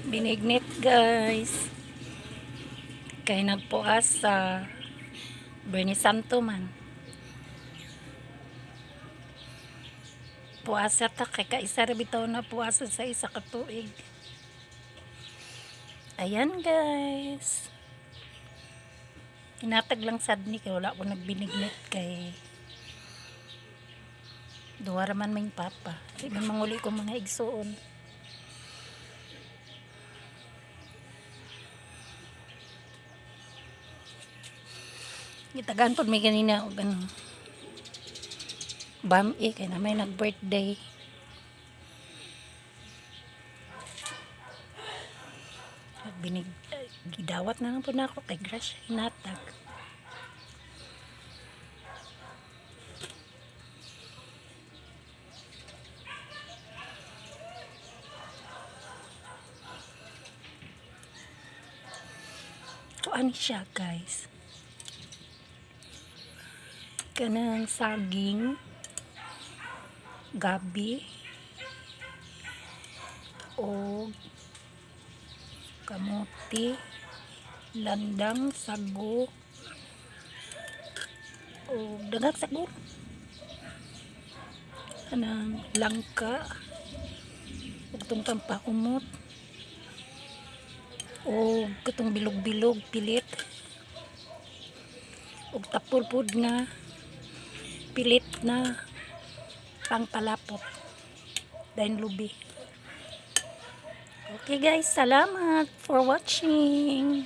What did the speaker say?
Binignit, guys. Kay nagpuas sa Biyernes Santo man. Puasa ta kay kaisa ra bitaw na puasa sa isa ka tuig. Ayan, guys. Hinatag lang sad ni kay wala ko nagbinignit kay duha ra man may papa. Di man manguli ko mga igsuon. Gitagaan pod may ganina og ano. Bam-i kay na may nag-birthday. Binig gidawat na lang po na ako kay Gracia hinatag. Kuan siya, guys. Kanang saging, gabi, o kamote, landang, sago, o daghang sago. Kanang langka, ug katong pampahumot, o katong bilog-bilog pilit, ug tapol pod nga pilit na pangpalapot dayon lubi. Okay guys, salamat for watching.